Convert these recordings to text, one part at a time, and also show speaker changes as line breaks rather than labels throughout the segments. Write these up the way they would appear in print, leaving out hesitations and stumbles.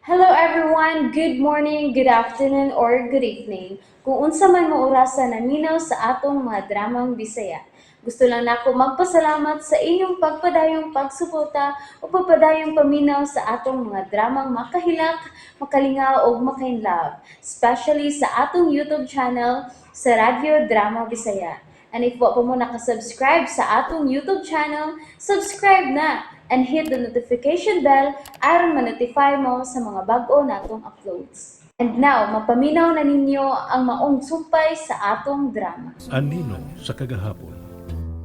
Hello everyone! Good morning, good afternoon, or good evening. Kung unsa man mo orasa naminaw sa atong mga dramang Bisaya. Gusto lang nako magpasalamat sa inyong pagpadayong pagsuporta o pagpadayong paminaw sa atong mga dramang makahilak, makalingaw ug makainlove, especially sa atong YouTube channel sa Radyo Drama Bisaya. And if wa pa mo nakasubscribe sa atong YouTube channel, subscribe na and hit the notification bell aron ma-notify mo sa mga bag-o natong uploads. And now, mapaminaw na ninyo ang maong sumpay sa atong drama.
Anino sa kagahapon.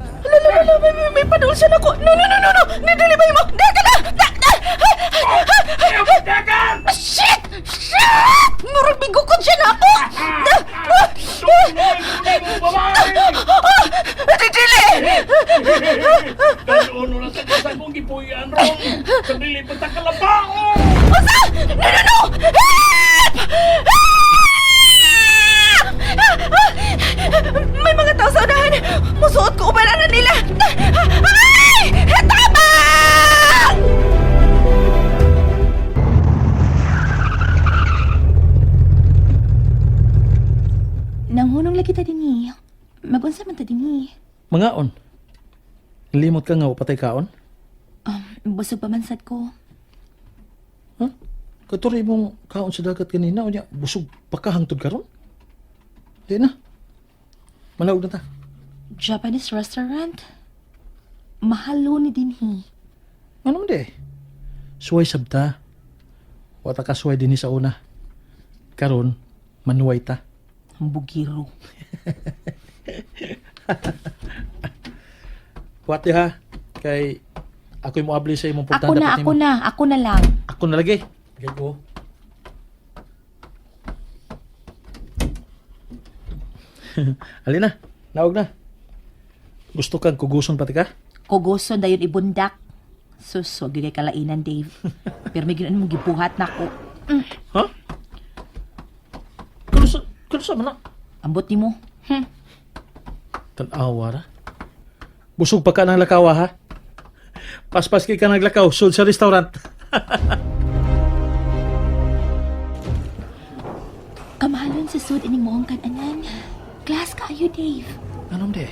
Hala, hala, hala, may padul siya nako. No, no, no, no, no. Dili ba mo? Deka na! Da, da! Shit! Shit! Murag bigukod siya nako. Dili!
Kanono na sa kasagong gipuyan ron. Sa dili pa ta kalabao.
Unsa? No, no, no! Help! May mga tao sa unahan! Musuot ko uban na nila! Ay! Tabang! Nanghunong lagi ta dinhi. Magunsa man ta dinhi.
Mangaon. Limot ka nga patay kaon?
Busog pa man sad ko.
Ha? Katuri mong kaon sa dagat kanina unya busog pa ka hangtod karon? Di na. Manaog na ta.
Japanese restaurant? Mahalo ni dinhi.
Ano man di? Suway sabta. Wata ka suway dinhi sa una. Karon manuway ta.
Ang bugiro.
Wati ha kay ako'y moabli sa imong puntahan
Ako na,
dapat
ako
nimo.
na, ako na lang.
Ako na lagi. Gago. Alina, naog na. Gusto kang kuguson pati ka?
Kuguson dayon ibundak. Sus, wag gyud kay kalainan, Dave. Pero may ginuon mong gibuhat nako.
Ha? Kalusa, kalusa man na.
Ambot nimo.
Tanawa ra. Busog pa ka ng lakaw ha? Paspas kay ka naglakaw, sud sa restaurant.
Kamahalon sa sud ining moong kananan. Class kaayo, Dave.
Anong di?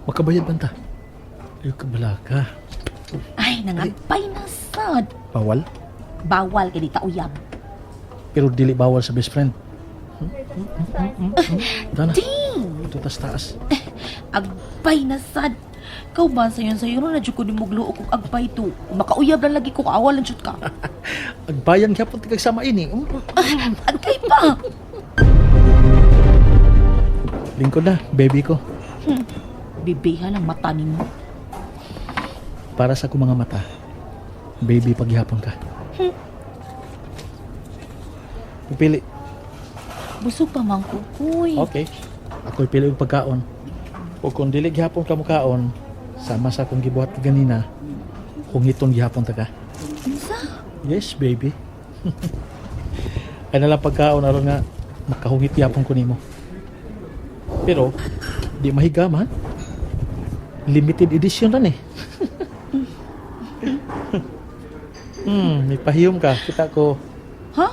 Makabayad man ta. Ayaw ka balaka.
Ay, nangagpay na sad.
Bawal?
Bawal kay di ta uyab.
Pero dili bawal sa best friend. Tana,
Ding!
ito tas taas.
Agpay na sad. Kau ba sayon sayon na jud ko nimugluo kog agpay to. Makauyab lang lagi ko kaawal lang jud ka.
Agbayan ka punti kag sama ini.
Agkay pa.
Lingkod na, baby ko.
Bibihan ang mata nimo.
Para sa akong mga mata. Baby, paghihapon ka. Pipili.
Busog pa man ko, kuy.
Okay. Ako'y pili og pagkaon. O kung dili gihapon ka mukaon, sama sa akong gibuhat ganina, hungiton gihapon ta ka.
Unsa?
Yes, baby. Ay nalang pagkaon aron nga makahungit gihapon ko nimo. Pero di mahiga man. Limited edition ran eh. May pahiyom ka. Kita ko.
Ha?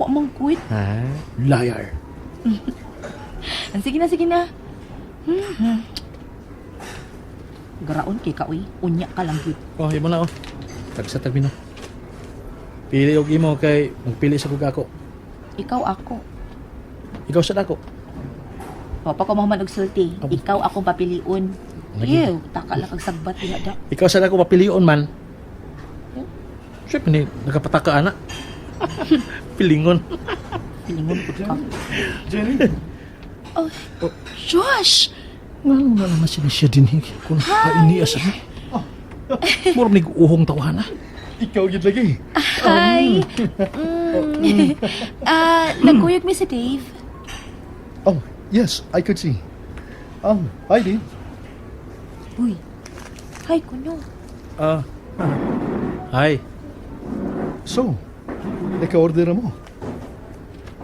Wa man kuit.
Ha? Liar.
Sige na, sige na. Garaon kay ka, uy. Unya ka lang gyud.
Oh, imo na oh. Tagsa tagmino. Pili og imo kay magpili sa kug ako.
Ikaw ako.
Ikaw sa dako.
Wa pa ko mahuman og sulti.
Abo.
Ikaw akong papilion.
Lagi.
Ew, taka lang kag sagbat diha da.
Ikaw sa dako papilion man. Siyempre ni nagapataka ana. Pilingon.
Pilingon pud ka.
Jenny.
Oh, Josh!
Ngano nga naman sila siya din kung kainiya sa ni. Murag ni uhong tawana.
Ikaw gid lagi.
Hi! Ah, nagkuyog mi si Dave.
Oh, yes, I could see. Hi, Dave.
Uy. Hi, kuno.
Ah. Hi.
So, naka-order na mo.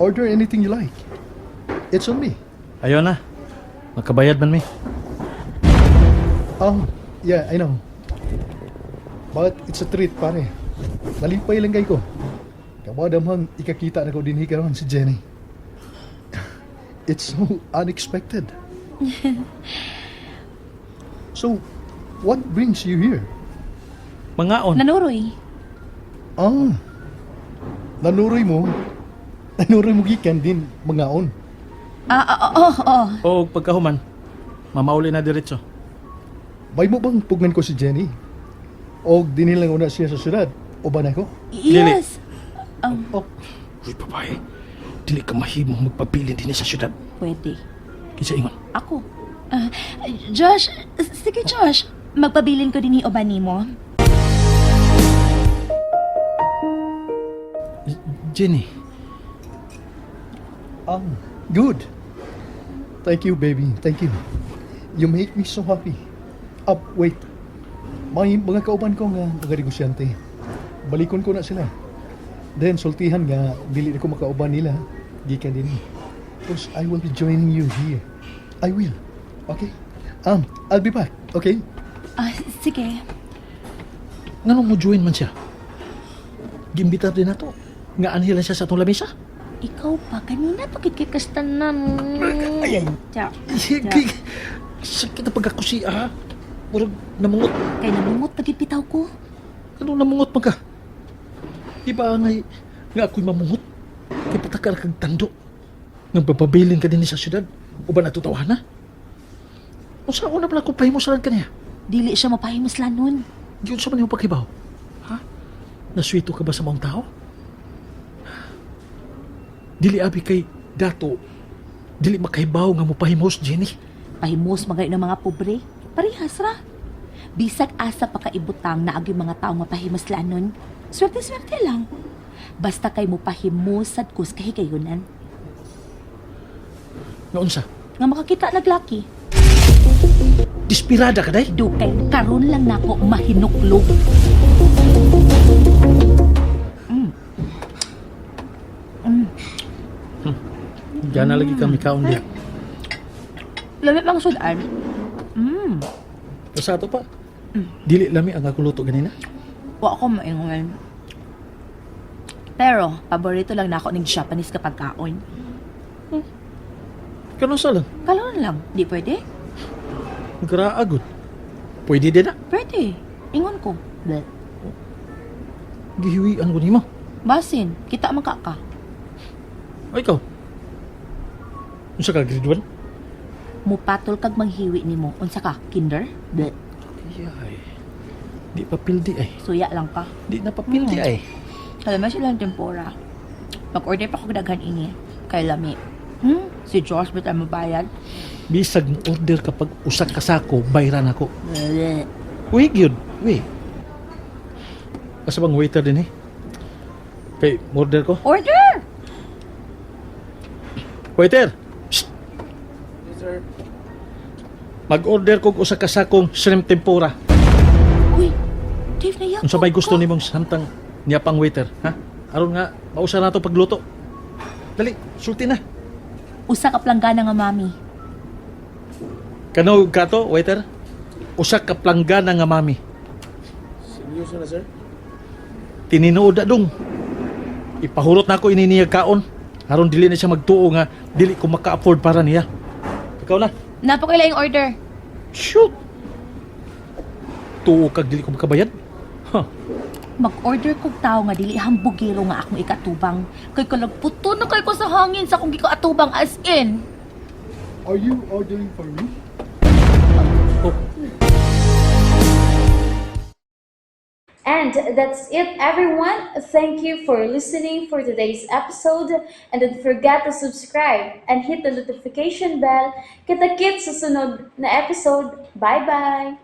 Order anything you like. It's on me.
Ayon na. Makabayad man mi.
Oh, yeah, I know. But it's a treat, pare. Nalipay lang kay ko. Kawadamhang ikakita na ko dinhi karon si Jenny. It's so unexpected. So, what brings you here?
Mangaon.
Nanuroy.
Ah, nanuroy mo. Nanuroy mo gikan din mangaon.
Ah, oh.
O pagkahuman, mamauli na diretso.
May mo bang pugnan ko si Jenny? O dinhi lang una siya sa syudad? O ba na ko?
Yes.
Oh,
Uy, babae. Dili ka mahimo magpabilin din sa syudad.
Pwede.
Kinsa ingon?
Ako. Ah, Josh, sige Josh. Magpabilin ko din ni Oban nimo.
Jenny,
Good. Thank you, baby. Thank you. You make me so happy. Up, wait. May mga kauban ko nga mga negosyante. Balikon ko na sila. Then, sultihan nga, dili na ko makauban nila. Gikan din. Because I will be joining you here. I will. Okay? I'll be back. Okay?
Ah, sige.
Nganong mo join man siya? Gimbitar din nato. Nga anhi lang siya sa atong lamesa.
Ikaw pa, kanina pa kit kastanan.
Ay, ay.
Tiya.
Sakit na pagkakusi, ah. Murag namungot.
Kay namungot pagit bitaw ko.
Anong namungot man ka? Di ba ngay, nga ako'y mamungot? Kay patakar kag tando. Nang bababilin ka din sa syudad, uban ato tawahan na? Unsa una pala kung pahimusalan ka niya?
Dili siya mapahimuslan nun.
Yun sa man yung paghibaw. Ha? Naswito ka ba sa maong tao? Dili abi kay dato, dili makahibaw nga mo pahimos, Jenny.
Pahimos magay ng mga pobre. Parehas ra. Bisag asa pa kaibutang na yung mga tao nga pahimuslan nun. Swerte-swerte lang. Basta kay mo pahimusad kus kahigayunan.
Nga unsa?
Nga makakita naglaki.
Dispirada ka day?
Dukay karon lang nako mahinuklog.
Gana lagi kami kaon diya.
Lamit mga sudan.
Sa ato pa. Dili lami ang ako luto ganina.
Wa ako maingon. Pero, paborito lang nako ng Japanese kapag kaon.
Kanon sa lang.
Kalon lang. Di pwede?
Graagod. Pwede din na.
Pwede. Ingon ko. Bleh.
Gihiwian ko nimo.
Basin, kita man ka ka.
Ay ikaw. Unsa ka grade 1?
Mupatol kag manghiwi nimo. Unsa ka? Kinder? Bleh.
Ay. Di pa pildi ay.
Suya lang ka.
Di na pa pildi ay.
Kalama sila ang tempura. Mag-order pa ko daghan ini. Kay lami. Si Josh ba't ang mabayad?
Bisag mo order kapag usa ka sako, bayran ako.
Bleh.
Uy, gyud. Uy. Asa bang waiter din eh? Kay, order ko.
Order!
Waiter! Psst! Mag-order kog usa ka sakong shrimp tempura.
Uy, Dave, naiyak
Unsa may gusto nimong samtang niya pang waiter, ha? Aron nga mausa na to pagluto. Dali, sulti na.
Usa ka planggana nga mami.
Kano kato, waiter? Usa ka planggana nga mami.
Seryoso na, sir?
Tinuod na dong. Ipahurot na ako ini niya kaon. Aron dili na siya magtuo nga dili ko maka-afford para niya. Ikaw na.
Napakailaing order.
Shoot. Tuo kag dili ko makabayad. Huh.
Mag-order kog tao nga dili hambugero nga akong ikatubang. Kay kalagputo na kay ko sa hangin sa akong gikaatubang as in.
Are you ordering for me?
Oh.
And that's it, everyone. Thank you for listening for today's episode. And don't forget to subscribe and hit the notification bell. Kita-kits sa sunod na episode. Bye-bye!